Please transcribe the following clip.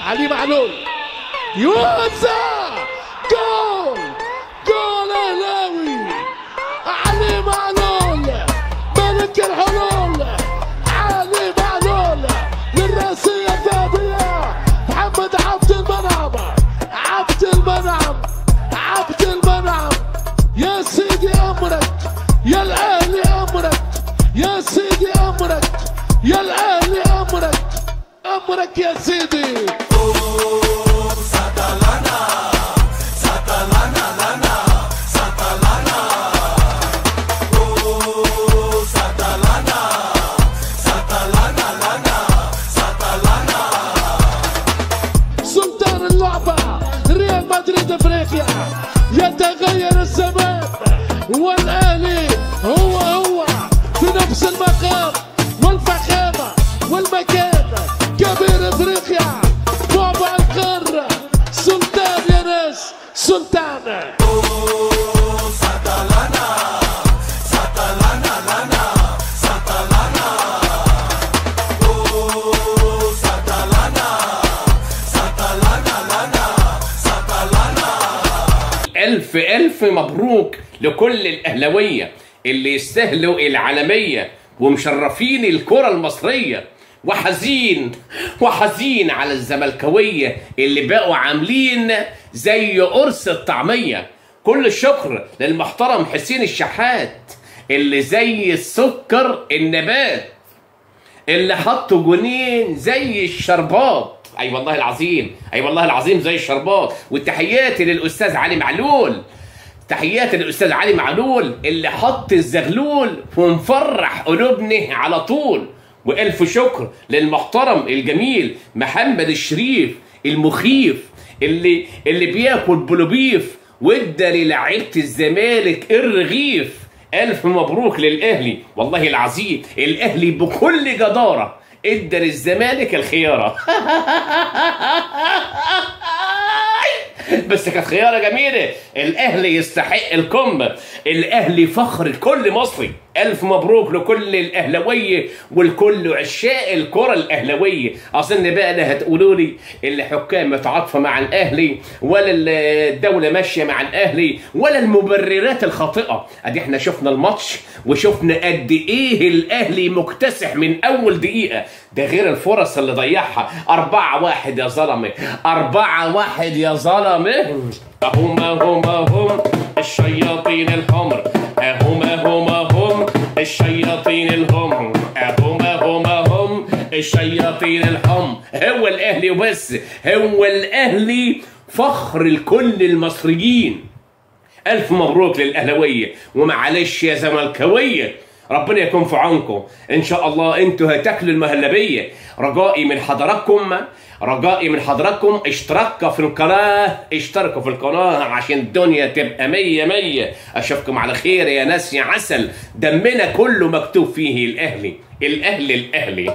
علي معلول يوزع، جول جول اهلاوي، علي معلول ملك الحلول، علي معلول للراسية الذهبية. محمد عبد المنعم، عبد المنعم، عبد المنعم، يا سيدي امرك يا الاهلي، امرك يا سيدي، امرك يا الاهلي، امرك امرك يا سيدي. سلطان اللعبة ريال مدريد افريقيا، يتغير الزمان والاهلي هو هو في نفس المقام والفخامة والمكان. كبير افريقيا، بعبع القارة، سلطان يا ناس، سلطان. ألف ألف مبروك لكل الأهلاوية اللي يستاهلوا العالمية ومشرفين الكرة المصرية، وحزين وحزين على الزملكاوية اللي بقوا عاملين زي قرص الطعمية. كل الشكر للمحترم حسين الشحات اللي زي السكر النبات، اللي حطوا جونين زي الشربات. اي والله العظيم، اي والله العظيم زي الشربات. وتحياتي للاستاذ علي معلول، تحياتي للاستاذ علي معلول اللي حط الزغلول ومفرح قلوبنا على طول. والف شكر للمحترم الجميل محمد الشريف المخيف اللي بياكل بلوبيف وادى للاعيبه الزمالك الرغيف. الف مبروك للاهلي، والله العظيم الاهلي بكل جداره ادى للزمالك الخيارة. بس كانت خياره جميلة. الاهلي يستحق القمه، الاهلي فخر لكل مصري. الف مبروك لكل الاهلاوية ولكل عشاق الكره الاهلاوية. اظن بقى لا هتقولوا لي الحكام متعاطفه مع الاهلي، ولا الدولة ماشية مع الاهلي، ولا المبررات الخاطئة. ادي احنا شفنا الماتش وشفنا قد ايه الاهلي مكتسح من اول دقيقة، ده غير الفرص اللي ضيعها. 4-1 يا ظلمه، 4-1 يا ظلمه. هما هما هم الشياطين الحمر، هما هما هم الشياطين الهم، هما هما هم الشياطين الحمر. هو الاهلي وبس، هو الاهلي فخر لكل المصريين. الف مبروك للاهلاويه، ومعلش يا زملكاويه ربنا يكون في عونكم ان شاء الله، انتوا هتاكلوا المهلبيه. رجائي من حضراتكم، رجائي من حضراتكم اشتركوا في القناة، اشتركوا في القناة عشان الدنيا تبقى مية مية. اشوفكم على خير يا ناس يا عسل. دمنا كله مكتوب فيه الاهلي، الاهلي، الاهلي.